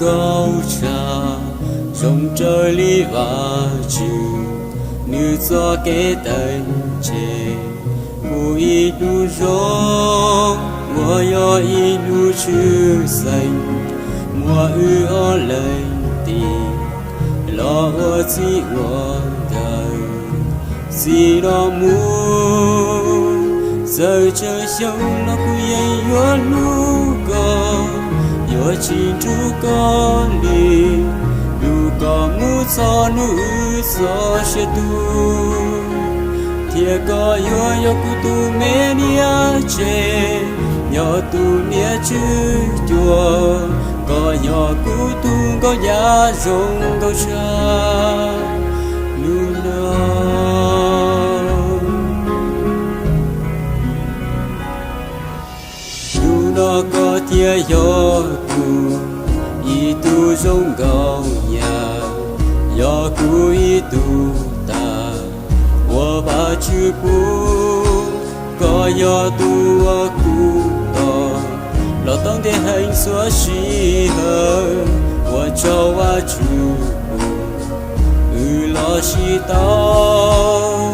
Tau tshaj zoo raws li Vajtswv, nws txoj kev teem tseg mus ib hnub zoo, uas yog ib hnub tshwj xeeb, muaj wb ob leeg tim los ua txij ua nkawm. Txij no mus txawm tsawg xyoo los kuv yeej yuav hlub koj, yuav tsis nrug koj li, lug koj mus txog hnub wb txoj sia tu. Thiab koj yuav yog kuv tus me niam tsev, yog tus niam tswv cuag, koj yog kuv tus nkauj nyab zoo nkauj tshaj. Hnub no, hnub no koj thiaj yog kuv ib tug zoo nkauj nyab, yog kuv ib tug tag uas Vajtswv pub. Koj yog tus uas kuv tos los tau ntev heev txhua sij hawm, ua rau Vajtswv pub wb los sib tau.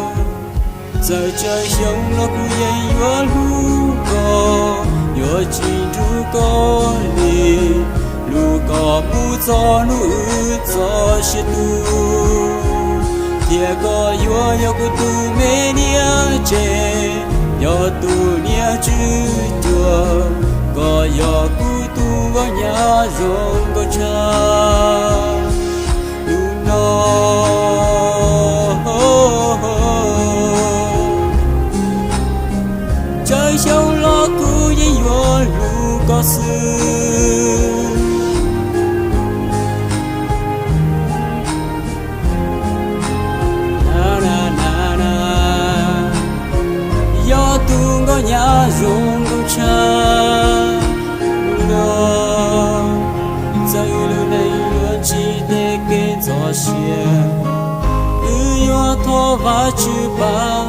Txawm tsawg xyoo los kuv yeej yuav hlub koj, yuav tsis nrug koj li, lug koj mus txog hnub wb txoj sia tu. Thiab koj yuav yog kuv tus me niam tsev, yog tus niam tswv cuag, koj yog kuv tus nkauj nyab zoo nkauj tshaj. Hnub no, tsawg xyoo los kuv yeej yuav hlub koj xwb. Na, na, na, na, yog tus nkauj nyab zoo nkauj tshaj. Hnub no, txawm wb lub neej yuav ntsib tej kev ntxhov siab, wb yuav thov Vajtswv pab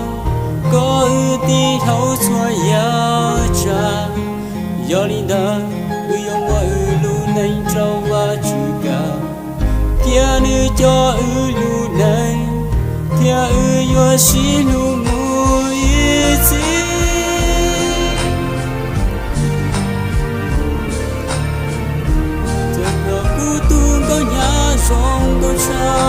kom wb tiv hauv txhua yam tsav. Yog li ntawd, wb yuav muab wb lub neej rau Vajtswv kav, thiab nws coj wb lub neej, thiab wb yuav sib hlub mus ib txhis. Txawm yog kuv tus nkauj nyab zoo nkauj tshaj,